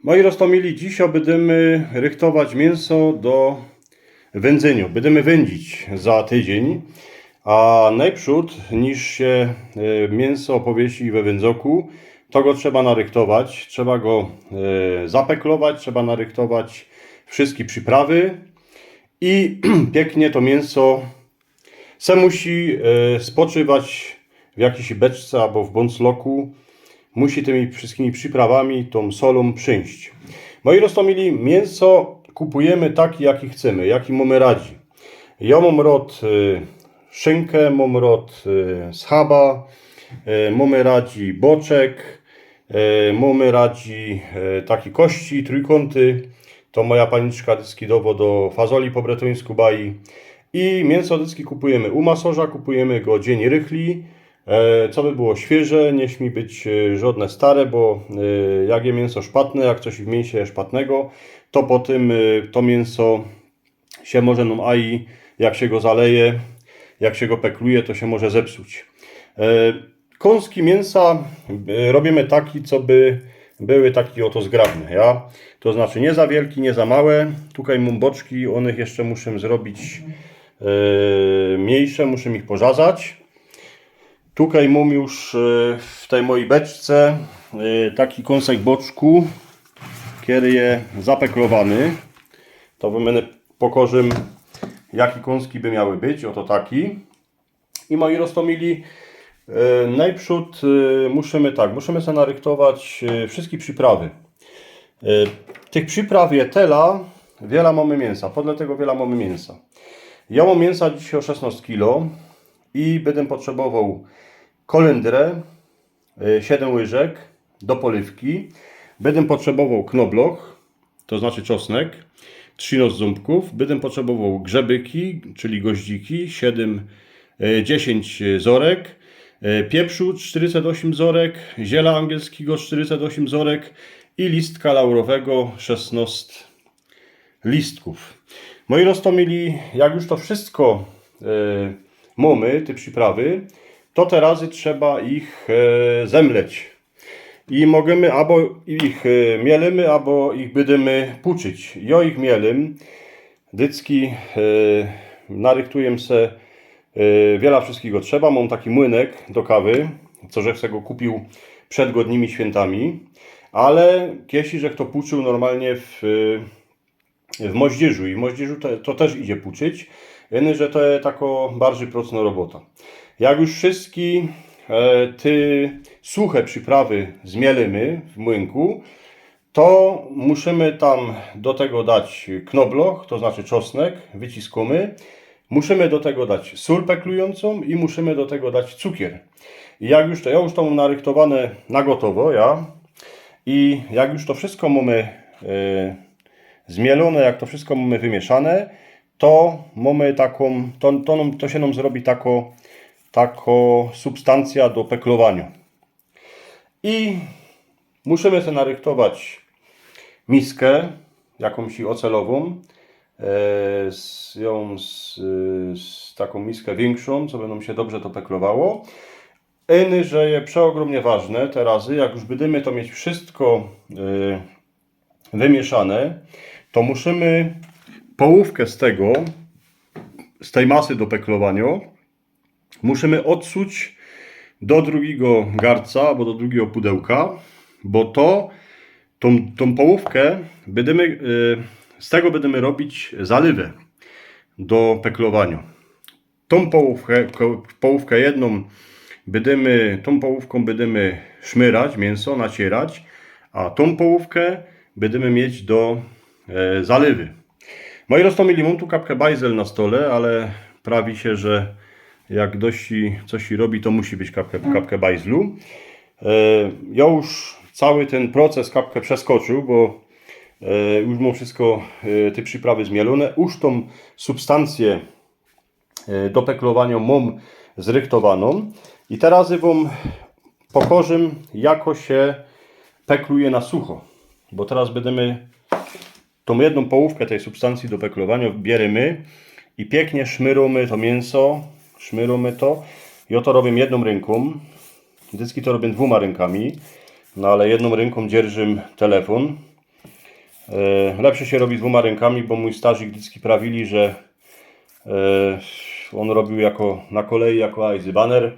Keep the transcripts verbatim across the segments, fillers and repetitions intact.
Moji roztōmili, dzisiŏ bydymy rychtować miynso do wyndzynio. Bydymy wyndzić za tydziyń, a nojprzōd, niż sie e, miynso powiysi we wyndzoku, to go trzeba narychtować, trzeba go e, zapeklować, trzeba narychtować wszyjske prziprawy i piyknie to miynso se musi e, spoczywać w jakijś beczce abo w bōncloku. Musi tymi wszyjskimi prziprawami, tōm solōm przynść. Moji roztōmili, miynso kupujymy taki, jaki chcymy, jaki mōmy radzi. Jŏ mōm rod e, szynkã, mōm rod e, schaba, e, mōmy radzi boczek, e, mōmy radzi e, taki kości, trōjkōnty. To moja paniczka dyski dowo do fazoli po bretońsku baji. I miynso dyski kupujymy u masorza, kupujymy go dziyń rychli. E, co by było świyże, niy śmi być e, żŏdne stare, bo e, jak je miynso szpatne, jak coś w miynsie je szpatnego, to potym e, to miynso sie może nōm aji, jak sie go zaleje, jak sie go pekluje, to sie może zepsuć. E, kōnski miynsa e, robiymy taki, co by były taki ôto zgrabne, ja? To znaczy niy za wielki, niy za małe. Tukej mōm boczki, ônych jeszcze muszã zrobić e, mniyjsze, muszã ich porzazać. Tukej mōm już e, w tyj mojij beczce e, taki kōnsek boczku, kery je zapeklowany. To wōm pokŏżym, jaki kōnski by miały być. Ôto taki. I moji roztōmili, e, nojprzōd e, musimy tak, musimy se narychtować e, wszyjske prziprawy. E, tych przipraw je tela, wiela mōmy miynsa, podle tego wiela mōmy miynsa. Jŏ mōm miynsa dzisiej o szesnŏst kilo i bydym potrzebowoł kolyndrę, e, siedym łyżek do polywki. Bydym potrzebowoł knobloch, to znaczy czosnek, trzynŏst zōmbkōw. Bydym potrzebowoł grzebyki, czyli goździki, siedym, e, dziesiyńć zorek, e, pieprzu sztyryset ôziym zorek, ziela angielskigo sztyryset ôziym zorek i listka laurowego szesnŏst listkōw. Moji roztōmili, jak już to wszyjsko e, mōmy, te prziprawy, to te razy trzeba ich e, zemleć. I możymy abo ich e, mielymy, abo ich bydymy puczyć. Jŏ ich mielym, dycki e, narychtujym se e, wiela wszyjskigo trzeba. Mōm taki młynek do kawy, co żech se go kupiōł przed godnimi świyntami. Ale kiedyś żech to puczył normalnie w e, w moździerzu i w moździerzu to, to tyż idzie puczyć. Jyny, że to je tako bardzij procnŏ robota. Jak już wszyjske e, te suche prziprawy zmielymy w młynku, to musimy tam do tego dać knobloch, to znaczy czosnek, wyciskōmy. Musimy do tego dać sōl peklujōncōm i musimy do tego dać cukier. I jak już to, jŏ już to mōm narychtowane na gotowo, ja. I jak już to wszyjsko mōmy e, zmielōne, jak to wszyjsko mōmy wymieszane, to mōmy takōm, to, to, nōm, to sie nōm zrobi tako, tako substancja do peklowaniŏ. I musimy se narychtować miskã, jakōmś ôcelowōm, e, z, jōm z, z takōm miskã wiynkszōm, co by nōm sie dobrze to peklowało. Jyny, że je przeôgrōmnie ważne te razy, jak już bydymy to mieć wszyjsko e, wymieszane, to musimy połōwkã z tego, z tyj masy do peklowaniŏ, musimy ôdsuć do drugigo garca abo do drugigo pudełka, bo to, tōm, tōm połōwkã bydymy, e, z tego bydymy robić zalywã do peklowaniŏ. Tōm połōwkã, ko-, połōwkã jednōm bydymy, tōm połōwkōm bydymy szmyrać miynso, nacierać, a tōm połōwkã bydymy mieć do e, zalywy. Moji roztōmili, mōm tu kapkã bajzel na stole, ale prawi sie, że jak dość i coś i robi, to musi być kapkã, kapkã bajzlu. E, jŏ już cały tyn proces kapkã przeskoczył, bo e, już mōm wszyjsko e, te prziprawy zmielōne. Już tōm substancjã e, do peklowaniŏ mōm zrychtowanõ. I teroz wōm pokŏżym, jako sie pekluje na sucho. Bo teroz bydymy tōm jednōm połōwkã tyj substancji do peklowaniŏ bierymy i piyknie szmyrōmy to miynso, szmyrōmy to. Jŏ to robiã jednōm rynkōm. Dycki to robiã dwōma rynkami, no ale jednōm rynkōm dzierżym telefōn. E, lepsze sie robi dwōma rękami, bo mōj starzik dycki prawiyli, że e, ôn robiōł jako na kolei, jako ajzybaner.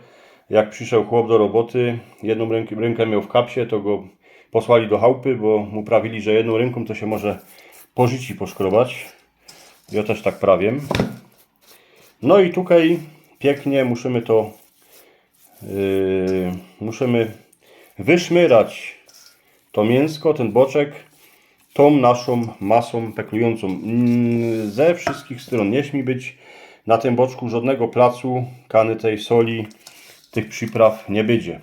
Jak prziszoł chłop do roboty, jednōm rynk, rynkã mioł w kapsie, to go posłali do chałpy, bo mu prawiyli, że jednōm rynkōm to sie może po życiu poszkrobać. Jo tyż tak prawiym. No i tukej piyknie musimy to, e, musimy wyszmyrać to miynsko, tyn boczek, tōm naszōm masōm peklujōncōm. Mm, ze wszyskich strōn. Niy śmij być na tym boczku żodnego placu, kany tej soli, tych przipraw niy bydzie.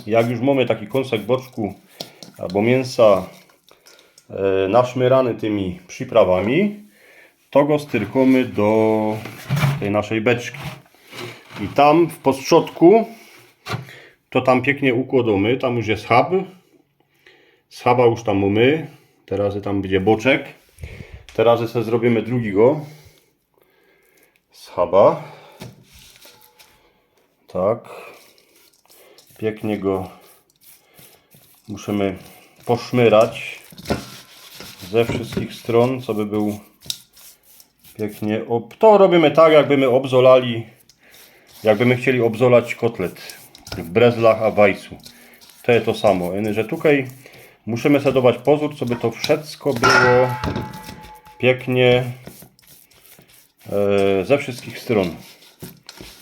Jak już mōmy taki kōnsek boczku abo miynsa, e, naszmyrany tymi prziprawami, to go styrkōmy do tyj naszej beczki. I tam w postrzodku to tam piyknie ukłodōmy, tam już je schab. Schaba już tam mōmy. Teroz tam bydzie boczek. Teroz se zrobiymy drugigo schaba. Tak. Piyknie go musimy poszmyrać ze wszyskich strōn, co by bōł piyknie ob-, to robiymy tak, jakby my obzolali, jakby my chcieli obzolać kotlet w brezlach a w wajsu. To je to samo. Ino, że tukej musimy se dować pozōr, co by to wszysko było piyknie, e, ze wszyskich strōn.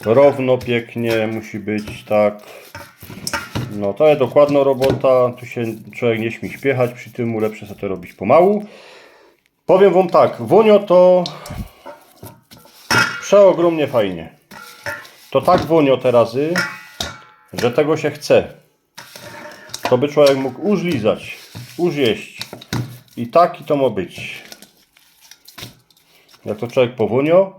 Rōwno, piyknie musi być, tak. No, to je dokładno robota. Tu sie czowiek niy śmij śpiechać przi tym, lepsze se to robić pomału. Powiym wōm tak, wōnio to przeogrōmnie fajnie. To tak wōnio teroz, że tego sie chce. To by czowiek mōg uż lizać, uż jeść. I taki to mo być. Jak to czowiek powōnio,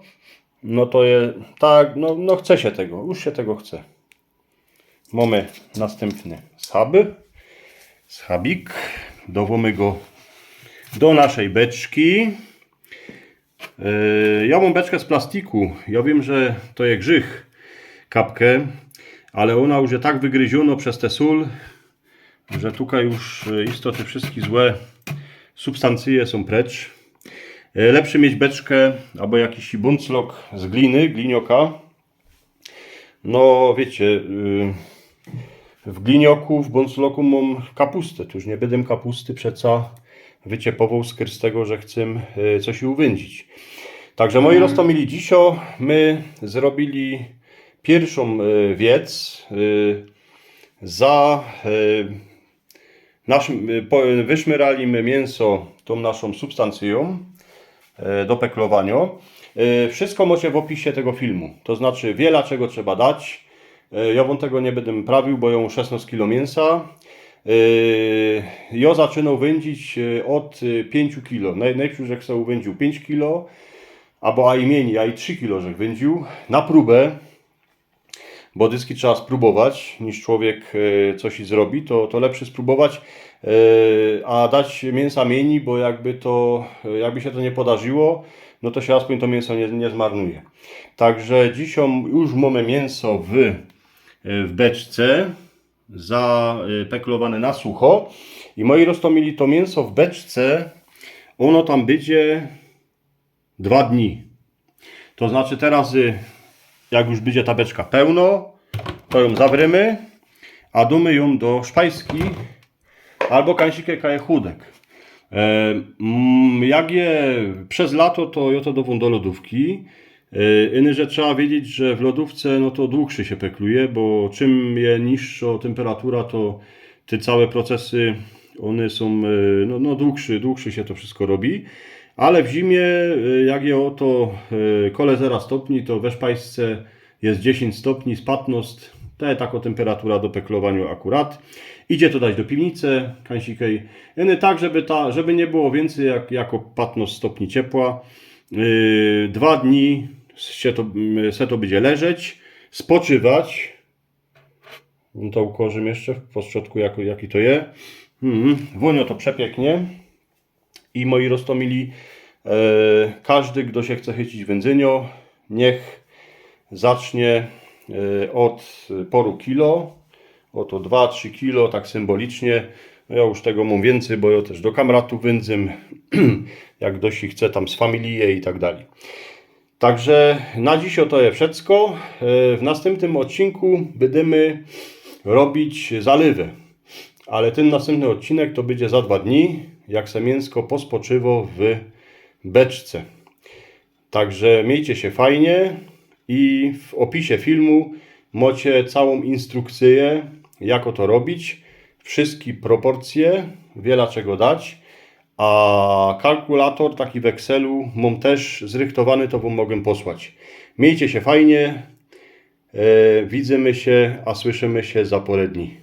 no to je tak, no, no chce sie tego, uż sie tego chce. Mōmy nastympny schab. Schabik. Dowōmy go do naszej beczki. E, jo mōm beczkã z plastiku. Jo wiym, że to je grzych, kapke, ale ôna już je tak wygryziōno bez tã sōl, że tukej już, e, istoty, wszyske złe substancyje sōm precz. E, lepsze mieć beczkã abo jakiś bōnclok z gliny, glinioka. No, wiycie, y, w glinioku, w bōncloku mōm kapustã. Tuż niy bydym kapusty przeca wyciepowoł, skōr z tego, że chcę, y, coś uwyndzić. Tak że, moi roztōmili, dzisio my zrobiyli piyrszōm, y, wiec, y, za, y, Nasz, y, po-, wyszmyrali my miynso tōm naszōm substancyjōm, e, do peklowanio. E, wszysko mocie w ôpisie tego filmu. To znaczy, wiela czego trzeba dać. E, jo wōm tego niy bydym prawiōł, bo jo mōm szesnŏst kilo miynsa. E, jo zaczynoł wyndzić, e, ôd, e, piyńciu kilo. Nōj-, nojprzōd żech se uwyndziōł piyńć kilo, abo a i miyni, a i trzi kilo żech wyndziōł. Na prōbã. Bo dyski trzeba sprōbować, niż czowiek, e, coś i zrobi, to, to lepsze sprōbować, e, a dać miynsa miyni, bo jakby to, e, jakby sie to niy podarziło, no to sie aspōń to miynso niy, niy zmarnuje. Tak że dzisiej już mōmy miynso w, e, w beczce, za, e, peklowane na sucho. I moi roztōmili, to miynso w beczce, ôno tam bydzie dwa dni. To znaczy teroz, y, jak już bydzie ta beczka pełno, to jōm zawrymy, a dōmy jōm do szpajzki abo kańsik, kaj je chudek. E, mm, jak je bez lato, to jo to dŏwōm do lodōwki. E, ino, że trzeba wiedzieć, że w lodōwce, no to dłuższy sie pekluje, bo czym je niższŏ tymperatōra, to te cołke procesy, ône sōm, e, no, no, dłuższy, dłuższy sie to wszysko robi. Ale w zimie, e, jak je ôto, e, kole zera stopni, to we szpajzce je dziesiyńć stopni, z patnŏst, to je takŏ tymperatōra do peklowaniŏ akurat. Idzie to dać do piwnice, kańsikej. Ino tak, żeby ta, żeby niy było wiyncyj jak, jako patnŏst stopni ciepła. E, dwa dni se to, mm, se to bydzie leżeć, spoczywać. No to ukorzym jeszcze w postrzodku, jak, jaki to je. Mhm. Wōniŏ to przepiyknie. I moi roztōmili, e, kożdy, fto sie chce chycić wyndzynio, niych zacznie, e, ôd poru kilo, ôto dwa, trzi kilo, tak symbolicznie, Jŏ już tego mōm wiyncyj, bo jŏ tyż do kamratōw wyndzymy, jak ftoś chce tam z familije i tak dalij. Także na dzisiej to je wszysko. E, w nastympnym ôdcinku bydymy robić zalywy. Ale tyn nastympny ôdcinek to bydzie za dwa dni, jak se miynsko pospoczywŏ w beczce. Także miejcie sie fajnie i w ôpisie filmu mŏcie cołkŏ instrukcyjõ, jako to robić, wszyjske proporcje, wiela czego dać, a kalkulator taki w Excelu mōm tyż zrychtowany, to wōm mogã posłać. Miejcie sie fajnie, e, widzymy sie, a słyszymy sie za pŏrã dni.